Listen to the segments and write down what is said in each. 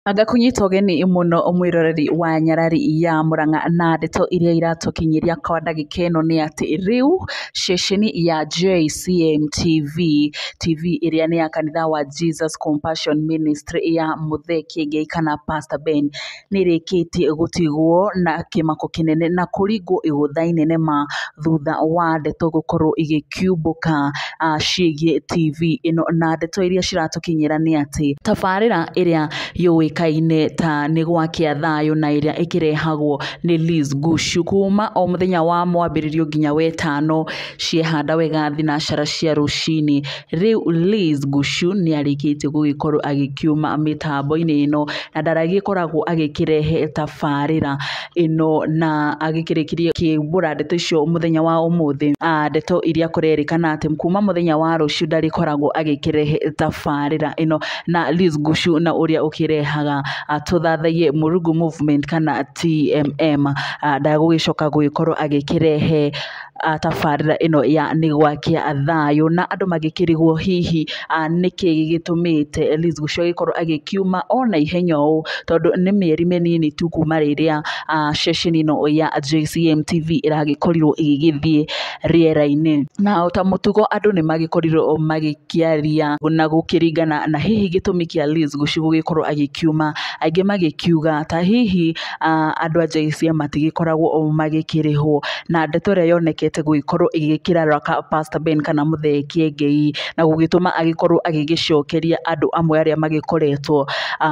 Ngakũnyita ũgeni mũno mwĩroreri wa Nyarari ya Murang'a, na ndeto iria iratũkinyĩria kwa ndagĩka ĩno nĩ atĩ rĩu ceceni ya JCM TV, TV ĩrĩa nĩ ya kanitha wa Jesus Compassion Ministry ya Mũthee Kĩengei kana Pastor Ben, nĩ ĩrĩkĩtie gũtigwo na kĩmako kĩnene na kũringwo igũtha inene ma thutha wa ndeto gũkorwo igĩkiumbũka ciĩgiĩ TV ĩno. Na ndeto iria ciratũkinyĩra nĩ atĩ tabarĩra ĩrĩa yũĩkaine ta nĩ gwakĩa thayũ na ĩrĩa ĩkĩrehagwo nĩ Liz Gushu kuma o mũthenya wa mwambĩrĩrio nginya wetano ciehanda wega thinacara cia rũcinĩ. Rĩu Liz Gushu nĩ arĩkĩtie gũgĩkorwo agĩkiuma mĩtambo-inĩ ĩno na ndaragĩkoragwo agĩkĩrehe tabarĩra ĩno, na agĩkĩrĩkirie kĩumbũra ndeto icio mũthenya wa ũmũthĩ. Ndeto iria kũrerĩkana atĩ kuma mũthenya wa rũciũ ndarĩkoragwo agĩkĩrehe tabarĩra ĩno. Na Liz Gushu na ũrĩa ũkĩrehaga tũthathaiye Mũrungu Movement kana TMM ndagũgĩcoka gũgĩkorwo agĩkĩrehe tabarĩra ĩno ya nĩ gwakĩa thayũ, na andũ magĩkĩrigwo hihi nĩkĩ gĩgĩtũmĩte Liz Gushu agĩkorwo agĩkiuma ona ihenya ũũ, tondũ nĩ mĩeri mĩnini tu kuma rĩrĩa ceceni ĩno ya JCM TV ĩragĩkorirwo ĩgĩgĩthiĩ rĩera-inĩ. Na o ta mũtugo andũ nĩ magĩkorirwo magĩkĩaria na gũkĩringana na hihi gĩtũmi kĩa Liz Gushu gũgĩkorwo agĩkiuma, aingĩ magĩkiuga ta hihi andũ a JCM matigĩkoragwo magĩkĩrĩhwo, na ndeto ĩrĩa yonekete gũgĩkorwo ĩgĩkĩra raka Pastor Ben kana Mũthee Kĩengei na gũgĩtũma agĩkorwo agĩgĩcokeria andũ amwe arĩa magĩkoretwo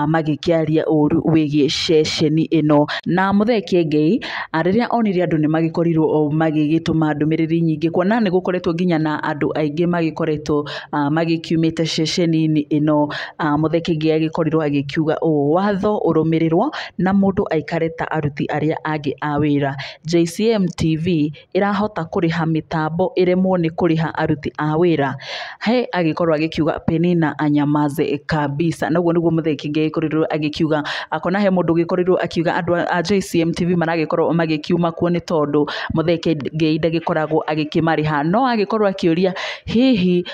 magĩkĩaria ũru wĩgiĩ ceceni ĩno. Na Mũthee Kĩengei rĩrĩa onire andũ nĩ magĩkorirwo magĩgĩtũma ndũmĩrĩri nyingĩ, kuona nĩ gũkoretwo nginya na andũ aingĩ magĩkoretwo magĩkiumĩte ceceni-inĩ ĩno, Mũthee Kĩengei agĩkorirwo agĩkiuga ũũ: watho ũrũmĩrĩrwo na mũndũ aikare ta aruti arĩa angĩ a wĩra. JCM TV ĩrahota kũrĩha mĩtambo ĩremwo nĩ kũrĩha aruti a wĩra. He agĩkorwo agĩkiuga Penina anyamaze kabisa. Na ũguo nĩguo Mũthee Kĩengei agĩkorirwo agĩkiuga. Akona he mũndũ ũgĩkorirwo akiuga andũ a JCM TV maragĩkorwo magĩkiuma kuo nĩ tondũ Mũthee Kĩengei ndagĩkoragwo agĩkĩmarĩha, no agĩkorwo akĩũria hihi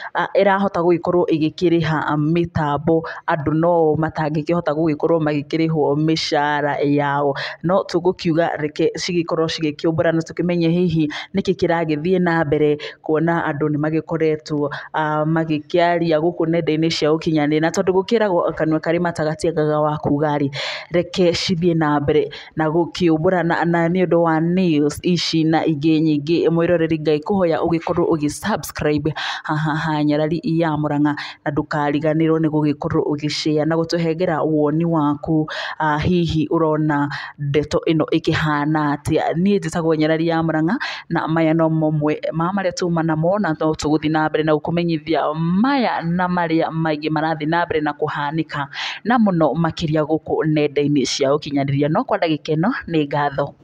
ĩrahota gũgĩkorwo ĩgĩkĩrĩha mĩtambo andũ no matangĩkĩhota gũgĩkorwo magĩkĩrĩhwo mĩcara yao. No tũgũkiuga reke cigĩkorwo cigĩkĩũmbũra na tũkĩmenye hihi nĩkĩ kĩragĩthiĩ na mbere, kuona andũ nĩ magĩkoretwo magĩkĩaria gũkũ nenda-inĩ cia ũkinyanĩria, na tondũ gũkĩragwo kanua karĩ mata gatiagaga wa kuga rĩ, reke cithiĩ na mbere na gũkĩũmbũra na nĩ ũndũ wa news ici na ingĩ nyingĩ. Mwĩroreri, Ngai kũhoya ũgĩkorwo ũgĩ subscribe haha ha Nyarari ya Murang'a, na ndũkariganĩrwo nĩ gũgĩkorwo ũgĩ share na gũtũhengera woni waku. Hihi ũrona ndeto ĩno ĩkĩhana atĩa? Niĩ njĩtagwo Nyarari ya Murang'a, na maya no mamwe ma marĩa tuma namo, na no tũgũthiĩ na mbere na gũkũmenyithia maya na marĩa maingĩ marathiĩ na mbere na kũhanĩka na mũno makĩria gũkũ nenda-inĩ cia ũkinyanĩria. No kwa ndagĩka ĩno nĩ ngatho.